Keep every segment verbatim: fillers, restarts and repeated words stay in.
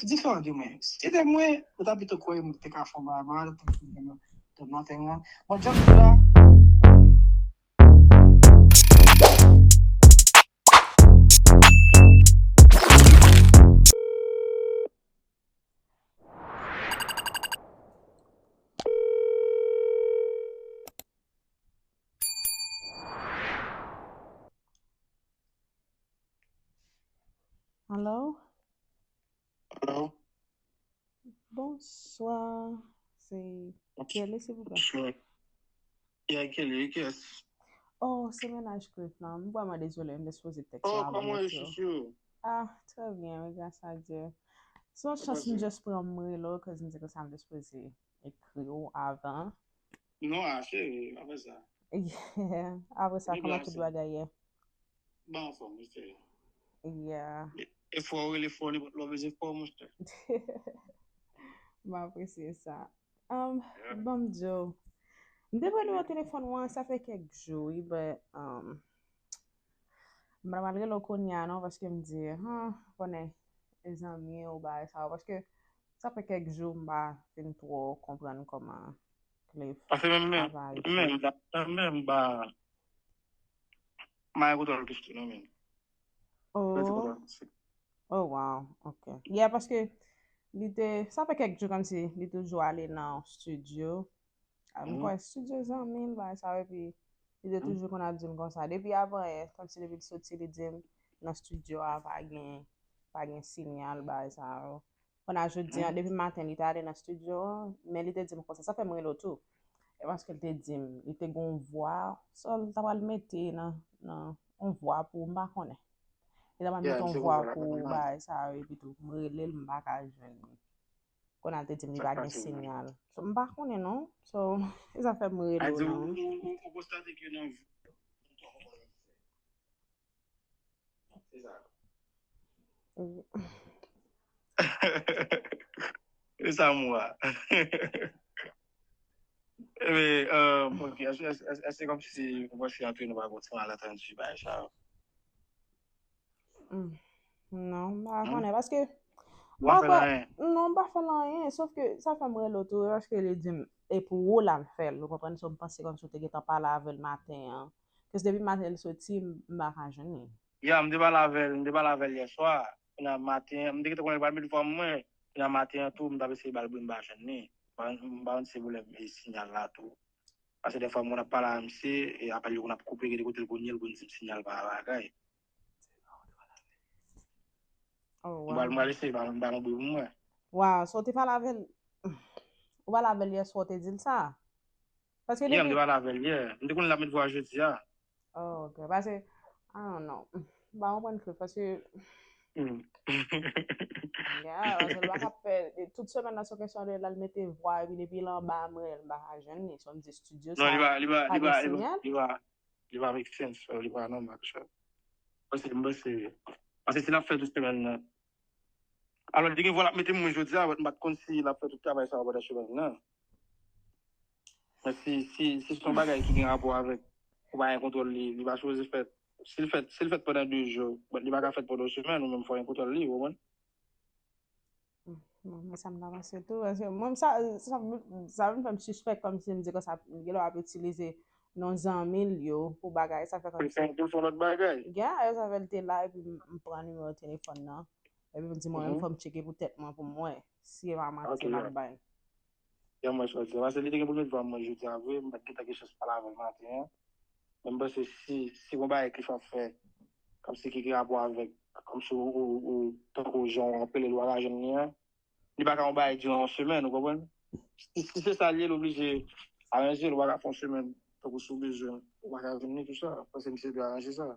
diferan de mwen. Si te mwen, ou ta pito kwè mwen te ka fè yon bagay, mwen te ka fè yon bagay, mwen te ka fè yon bagay. Bon, jan m di la, Hello? Hello? Bonswa. Se Kelly, silvouplè? Bonswa. Yeah, Kelly, yes. Oh, se mennaj Cliff lan. M vrèman dezole, m te sipoze tèks ou avan, mesye. Oh, kòman yo, chouchou? Ah, trè byen, wi, gras a Dye. Se yon chans m just pran m rele w, cause m di konsa m te sipoze ekri w avan. Non, ah, cheri, pa fè sa. Yeah. Apre sa, kòman tout bagay ye? Ba anfòm, mesye. Yeah. E fò w rele fò, nenpòt lè w bezwen fò, monchè. M apresye sa. Um, ban m di w. M te pran nimewo telefòn ou an, sa fè kèk jou, wi, but, um, m pa t rele w kounye a, non, paske m di, hmm, konnen, e zanmi ou bagay sa yo, paske sa fè kèk jou m pa fin twò konprann kòman Cliff ap aji. Paske menm, menm, menm, menm, ba, m pa gen kontwòl Cliff tou, non, menm. Oh. Pèdi kontwòl Cliff. Oh, wow. Ok. Yeah, paske li te, sa fè kèk jou kòmsi li toujou ale nan studio. Ah, m kwè studio zanmi l, bagay sa yo, epi li te toujou konn ap di m konsa. Depi avan yè, kòmsi depi l soti, li di m nan studio a, pa gen, pa gen sinyal, bagay sa yo. Kounye a jodi a, depi maten, li te ale nan studio an, men li te di m konsa, sa fè m rele w tou. E paske l te di m, li te gen yon vwa, so l ta pral mete nan, nan, yon vwa pou, m pa konnen. Li ta pral mete yon vwa pou bagay sa yo, epi tou, m rele l, m pa ka jwenn li. Kounye a l te di m li pa gen sinyal. So, m pa konnen non. So, e sa fè m rele w non. Ou, ou, ou konstate ke nan vi, se sa. E sa m wè. Ebyen, euh, ok, èske, èske, èske, èske kòmsi ou panse antre nou pa gen ti malantandi bagay sa yo? Hmm. Non, m pa konnen, paske m pa kwè, non, m pa fè l anyen, sof ke sa fè m rele w tou, paske li di m, e pou ou la m fè l, ou konprann, so m panse kòmsi w te gentan pale avè l maten an. Paske depi maten l soti, m m pa ka jwenn li. Ya, m te pale avè l, m te pale avè l yè swa. Kounye a maten an, m te gentan konnen l pral met vwa mwen. Kounye a maten an tou, m t ap eseye ba l bri, m pa jwenn li. M pa, m pa konn si se pwoblèm e sinyal la tou. Paske dèfwa moun ap pale a misye, e apèl yo konn ap koupe, gen de kote l konn ye, l konn di m sinyal pa bagay. Oh, m pral, m pral eseye ba l, ba l yon bri pou mwen. Wow, so w te pale avè l, ou pale avè l yè swa, w te di l sa? Paske depi, yeah, m te pale avè l yè. M te konnen l ap met vwa jodi a. Oh, ok. Paske, I don't know. M pa konprann Cliff, paske, hmm, yeah, paske l pa ka fè, e tout semèn nan se yon kesyon de l al mete vwa, epi depi l anba mwen, m pa ka jwenn li. So, m di studio sa, non, li pa, li pa, pa gen sinyal. Li pa, li pa make sense, li pa nòmal, sa. Paske m panse, paske si l ap fè tout semèn nan, alò, li te gen vwa l ap mete mwen jodi a, but m pa t konn si l ap fè tout travay sa yo pandan semèn nan. Men si, si, si se yon bagay ki gen rapò avèk ou pa gen kontwòl li, li pa sipoze fèt. Si l fèt, si l fèt pandan de jou, but li pa ka fèt pandan yon semèn, ou menm fò w gen kontwòl li, ou konprann? Bon, men sa m ta panse tou, paske mwen, sa, sa, sa vin fè m sispèk, kòmsi m di konsa, gen lè w ap itilize non zanmi l yo pou bagay, sa fè kòmsi pou l fè yon lòt bagay. Yeah, sa fè l te la, epi m, m pran nimewo telefòn nan. Epi m di mwen menm, fò m tcheke pou tèt mwen, pou m wè si e pa manti l ap bay. Ya, mwen chwazi. Paske li te gen pou l met vwa mwen jodi a vre, m pa t gentan gen chans pale avè l maten an. Men m panse si, si gon bagay Cliff ap fè, kòmsi ki gen rapò avèk, kòmsi ou, ou, ou, tankou jan w ap rele l, ou pa ka jwenn li an, li pa ka yon bagay diran yon semèn, ou konprann? Si, si se sa l ye, l oblije aranje l, ou pa ka fè yon semèn, tankou si w bezwen, ou pa ka jwenn li, tou sa. Paske misye dwe aranje sa.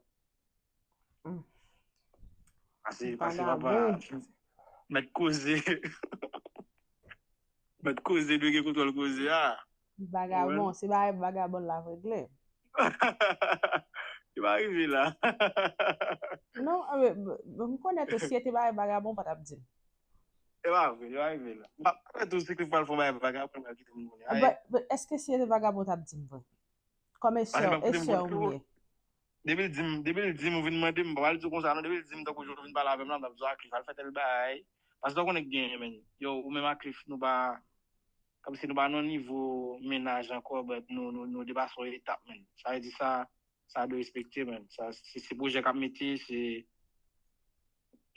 Hmm. Pase, pase papa. Mèt koze. Mèt koze, dwe gen kontwòl koze a. Vagabon, se bagay vagabon la regle. Li pa rive la. Non, eh, m konnen tou, si e te bagay vagabon, pa t ap di m. E pa vre, li pa rive la. M pa, m pa tou si Cliff pral fè yon bagay vagabon, pral kite m konnen. But, but èske si e te vagabon, t ap di m vre? Kòm e sè, e sè w m ye. Depi l di m, depi l di m, ou vin mande m, m pa pral di w konsa non, depi l di m, tankou jan w vin pale avè m la, m t ap di w, a, Cliff al fè tèl bagay, Paske w konnen k genyen, men. Yo, ou menm ak Cliff, nou pa, kòmsi nou pa nan nivo mennaj ankò, but nou, nou, nou depase yon etap, men. Sa vle di sa, sa dwe respekte, men. Sa, se, se pwojè k ap mete, se,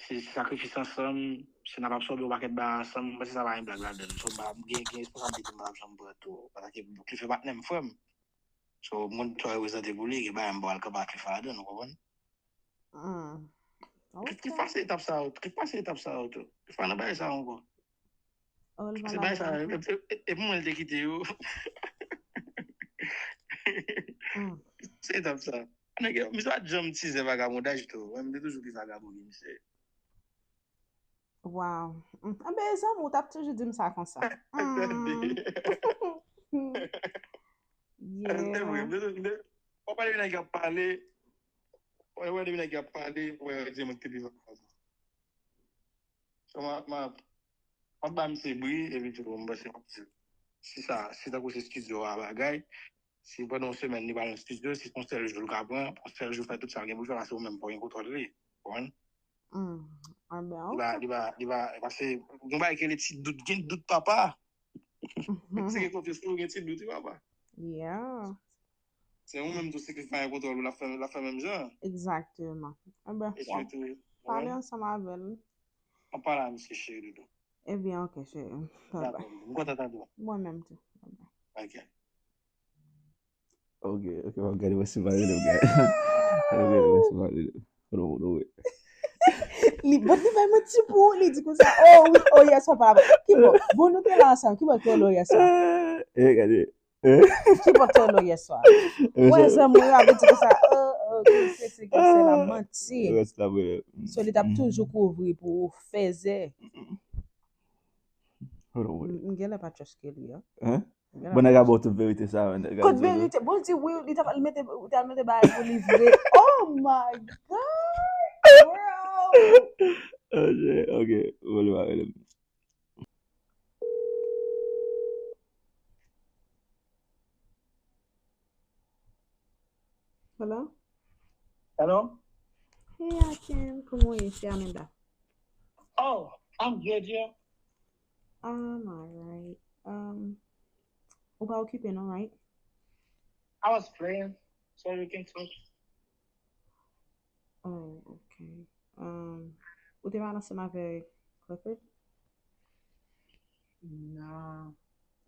se sakrifis ansanm, se n ap absòbe yon pakèt bagay ansanm, mwen se sa pa gen blag ladan l. So, m pa, m gen, gen responsablite m pa t ap janm pran tou. Paske Cliff se patnè m, frè m. So, m konn sa reprezante pou li, gen bagay m pa pral kanpe ak Cliff ladan l, ou konprann? Hmm. Cliff, Cliff pase etap sa yo, Cliff pase etap sa yo tou. Cliff pa nan bagay sa yo ankò. Oh, l Se bagay sa, malad. e, e, e, e pou mwen l te kite yo. Hmm. Se etap sa. Nèg yo, misye pa t janm tizè vagabondaj tou. Mwen, m te toujou pi vagabon ke misye. Wow. Hmm. Anben, zanmi, w t ap toujou di m sa konsa. Hmm. Se vre, Yeah. m te, m te, w ap pale de nèg k ap pale, w ap pale de nèg k ap pale, w ap di mwen te pi vagabon. So, m ap, m ap, m ap ba misye bri, epi tou, m panse m ap di, si sa, si tankou se studio a bagay, si pandan yon semèn li pa nan studio, si se yon sèl jou l ka pran, yon sèl jou fè tout sa l gen pou l fè, paske ou menm pa gen kontwòl li. Ou konprann? Hmm. Anben, Li pa, ok. Li pa, li pa, paske gen bagay ki rele ti dout, gen dout papa. Misye gen konfyans nan ou, gen ti dout, wi, papa. Yeah. Se ou menm tou, si Cliff pa gen kontwòl ou, l ap fè, l ap fè menm jan. Egzakteman. Anben, E surtout, pale ansanm avè l. An pale a misye, cheri doudou. Ebyen, ok, cheri. Bye Dakò, bye. m kontan tande w. Mwen menm tou. Bye bye. Ok. Ok, ok, m ap gade wè si m pa rele w, guys. M ap gade wè si m pa rele w. Hold on, hold on, wait. Li, but li bay manti pou ou, li di konsa, oh wi, oh yes, wè pa. Ki bò? Bon, nou te la ansanm, ki bò te rele w yes, wè? Eh, gade. Eh, Ki bò te rele w yes, wè? eh, Wè, sa- zanmi, yo ap di konsa, oh, oh, ki se, se, ki se la manti. Rès la, mwen. So, li t ap toujou kouvri pou ou fèzè. Hold on, wait. M m genlè pa trust ke li, an. Hein? M genlè Bon, pa nèg a trust. Bon, tout verite sa, man. Nèg a Kot di, verite? Bon, di wi, li t ap al mete, li t al mete bagay pou li vre. Oh my God, bro! Ok, ok. Bon, li pa rele m. Hello? Hello? Hey, Akin, kòman w ye? Se Amanda. Oh, I'm good, yeah. I'm alright. Um, ou pa okipe non, right? I was playing, so we can talk. Oh, ok. Um, ou te pale ansanm avèk Clifford? Non,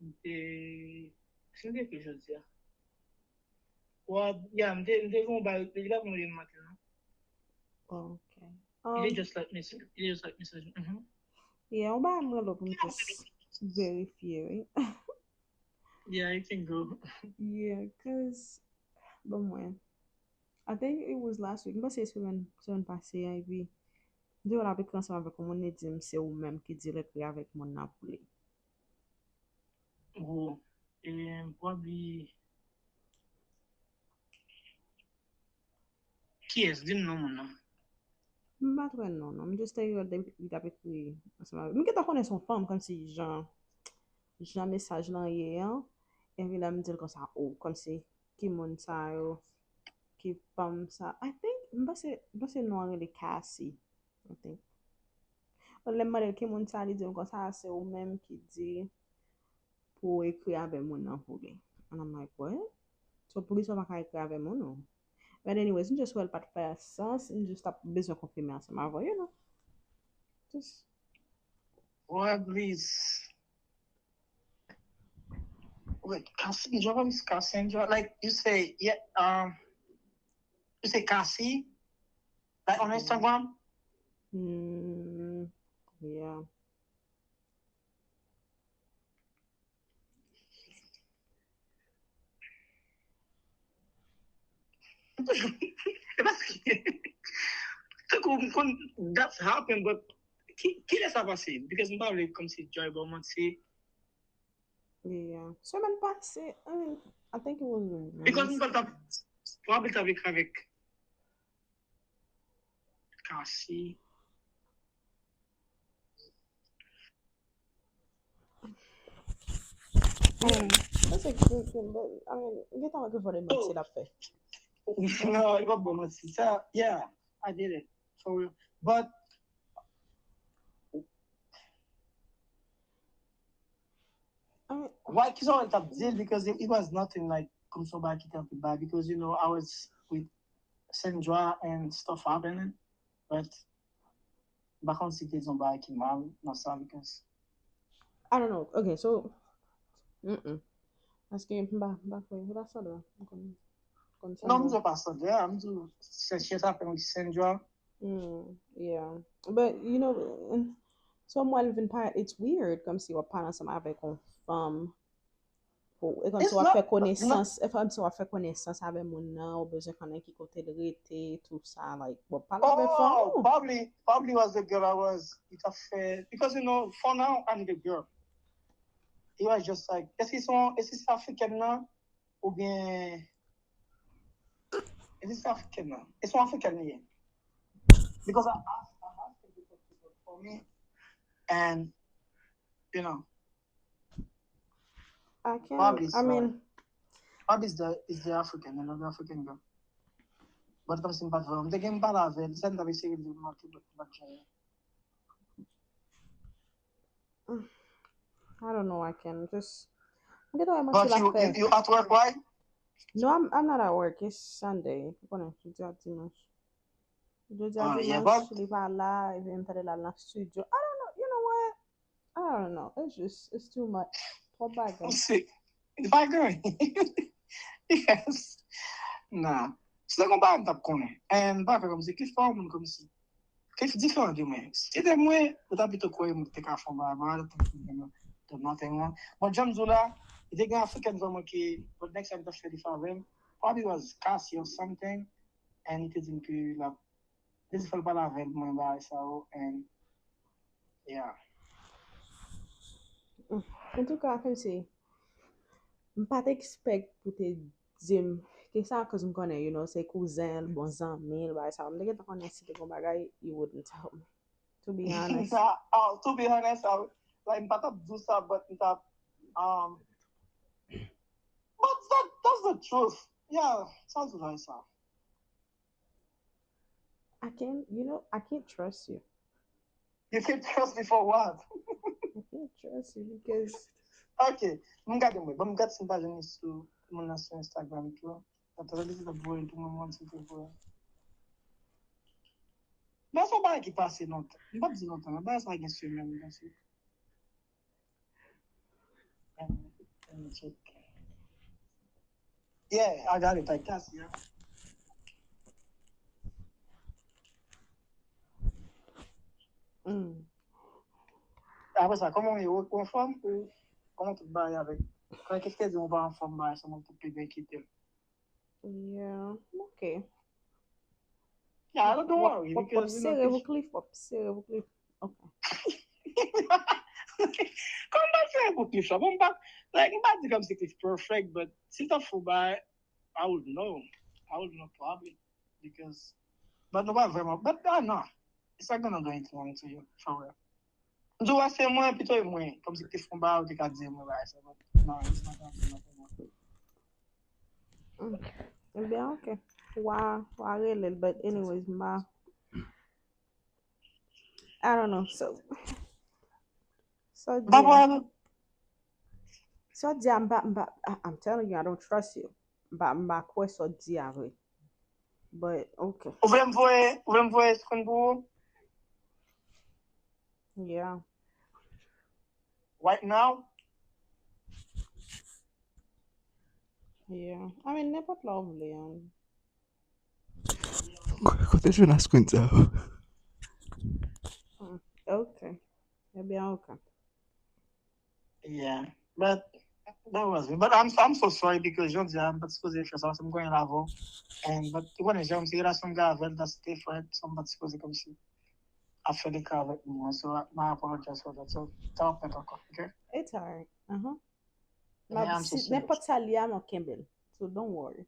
m te, si m te ekri jodi a. Well, yeah, m te, m te gen yon bagay, li t ap mande m maten an. Ok. He Um, just left message, he just left message. Mhm. Yeah, yon bagay mwen lò pou m just verifye, wi. Yeah, you can go. Yeah, cause, bon, mwen. I think it was last week. M panse semèn, semèn pase a, epi m te wè l ap ekri ansanm avèk yon moun, li di m se ou menm ki di l ekri avèk moun nan pou li. Oh, e, probably. Kiyès? Di m non moun nan. M pa t wè non, non. M just te wè l, li t ap ekri ansanm avèk. M gentan konnen se yon fanm, kòmsi jan, jan mesaj lan ye an. Epi lè m di l konsa, oh, kòmsi ki moun sa yo, ki fanm sa. I think, m panse, m panse non an rele Cassie, I think. Lè m mande l ki moun sa, li di m konsa, se ou menm ki di pou w ekri avè moun nan pou li. And I'm like, what? So, poukisa w pa ka ekri avè moun ou? But anyways, m just wè l pa t fè sans, m just ap bezwen konfime ansanm avè w, you know. Just Boy, please. Wait, Cassandra, what is Cassandra? Like you say, yeah, um, you say Cassie? Like on Instagram? Mm, yeah. Paske, tankou m konn that's happen, but ki, kilè sa pase? Because m pa vle kòmsi Joy ba w manti. Yeah. Semèn pase, I mean, I think it was Because m Wednesday. Konn t ap, probably t ap ekri avèk Cassie. I don't know. That's a good thing, but, I mean, you get out of the money, Oh. That fè. No, it was bonus. It's a, yeah, I did it. For real. But, oh, Why, kisa w wè l t ap di l? Because it, it was nothing like, kòmsi yon bagay ki te anpil bagay, because, you know, I was with Sandra and stuff happening, but m pa konn si te di yon bagay ki mal nan sa, because I don't know. Okay, so, mm-mm. Paske m pa, m pa kwè, se pa Sandra. M konn, konn non, m Sandra. Di w pa Sandra, m di w se chyen sa fè m Sandra. Mm, yeah. But, you know, so mwen vin pa, it's weird, kòmsi w ap pale ansanm avèk yon fanm. Pou, e kòmsi w ap fè konesans, e kòmsi w ap fè konesans avè moun nan, ou bezwen konnen ki kote l rete, tou sa, like, w ap pale avèk fanm Oh, ou. Probably, probably was the girl I was, it a fè, because, you know, for now, I need a girl. It was just like, èske se yon, èske se African nan, oubyen, èske se African nan? Èske se yon African li ye? Because I asked, I asked her to cook for me, and, you know, I can't, Probably I so. mean, Probably is the, is the African, another African girl. But kòmsi m pa t vle, m te gen m pale avè l, sa m t ap eseye di m manke, but m pa t jwenn. I don't know, I can just, m gen tan wè mwen sou But you, lakay. You, you at work, why? No, I'm, I'm not at work. It's Sunday. Ou konnen, jodi a dimanch. Jodi a Ah, yeah, dimanch, but li pa la, epi m tande l al nan studio. I don't know. You know what? I don't know. It's just, it's too much. Twòp bagay. Ou se, bagay. Yes. Nah. Se te yon bagay m t ap konnen. And bagay kòmsi, ki fè yon moun kòmsi. Ki diferan de mwen. Si te mwen, ou ta pito kwè mwen te ka fè yon bagay, te nan te mwen. Bon, jan m di w la, li te gen African vrèman ki, but next time ta fè li favè m. Probably was Cassie or something. And li te di m ke la, li te fè l pale avè l, mwen bagay sa yo, and, yeah. Antouka, kòmsi, m pa t expect pou te di m ke sa, cause m konnen, you know, se kouzen l, bon zanmi l, bagay sa. M te gentan konnen si te gon bagay, you wouldn't tell me. To be honest. Oh, to be honest, I, like, m pa t ap di w sa, but m t ap, um, but that, that's the truth. Yeah, sa di w sa. I can't, you know, I can't trust you. You can trust me for what? I can't trust you because Ok, m gade mwen. Bon, m gade si m pa jwenn li sou moun nan sou Instagram tou. Ata li te voye l pou mwen, mwen se te voye. Men se yon bagay ki pase lontan. M p ap di lontan, men bagay sa gen semèn, m panse. Let me check. Yeah, I got it. I got it. Yeah. Mm. Apre sa, kòman w ye? Ou anfòm? Ou kòman tout bagay avèk? Kòman ki te di ou pa anfòm bagay sa, mwen tout te byen kite l. Yeah, ok. Yeah, don't W ap worry, w ap- w ap because you know, sere pou Cliff, w ap sere pou Cliff. Ok. Kòman m pa fè pou Cliff sa? Bon, m pa, like, m pa di kòmsi Cliff perfect, but si l t ap fè yon bagay, I would know. I would know probably. Because, but nou pa vrèman, but ah, non. It's not gonna do anything wrong to you, for real. M di w, se mwen, pito e mwen. Kòmsi Cliff fè yon bagay, ou te ka di mwen bagay sa, but non, it's not gonna do nothing wrong. Mm. Ebyen, ok. Wa, wa rele l, but anyways, ma, I don't know. So, so M pa di a, pral so di a, m pa, m pa, I- I'm telling you, I don't trust you. M pa, m pa kwè so di a vre. But, ok. Ou vle m voye, ou vle m voye screen pou ou? Yeah. Right now? Yeah. I mean, nenpòt la ou vle, hein. Kote jwenn a screen sa yo? Mm, ok. Ebyen, ok. Yeah. But that was me. But I'm, I'm so sorry because jodi a, m pa t sipoze fè sa, paske m konn l avè w. And, but, ou konnen, jan m se relasyon m gen avè l, that's different. So, m pa t sipoze kòmsi ap fè de ka avèk mwen. So, I, I apologize for that. So, ta w fèt ankò, ok? It's alright. Uh-huh. Yeah, Ma, I'm so si sorry. Nenpòt sa li a, m ap kenbe l. So don't worry.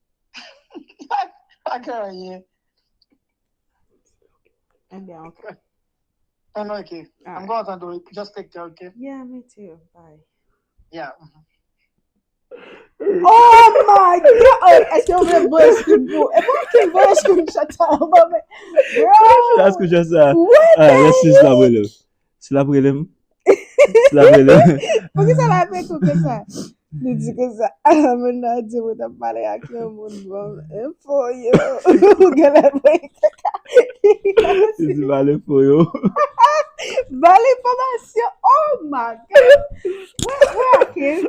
Ok, yeah. Ebyen, ok. And ok. I'm Alright. gonna do it. Just take care, ok? Yeah, me too. Bye. Yeah. Oh my God! Èske w vle voye screen pou? E mwen ki voye screenshot sa, bro. Last question sa. What Ah, the let's see si l ap heck? Rele m. Si l ap rele m. Si l ap rele m. Poukisa l ap ekri konsa? Li di konsa, ala moun nan di mwen t ap pale ak yon moun, bon, enfo yo. Ou genlè voye kaka. Li di pale fo yo. Ba l enfòmasyon. Oh my God. Wè, wè, Aken.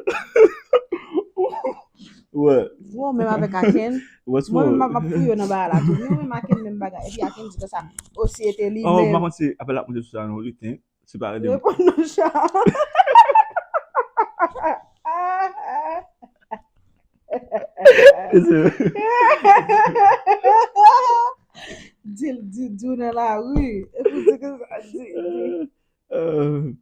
Wè. Wè, menm avèk Aken. What's Mwen menm more? m ap fouye nan bagay la tou. Mwen menm Aken menm bagay. Epi Aken di konsa, o si e te li Oh, m pa menm. konn se apèl la pou sou sa non, li ten. Se pa de Reponn non chan. Di l, di, di w nan lari. Epi di konsa, di, di. Euh,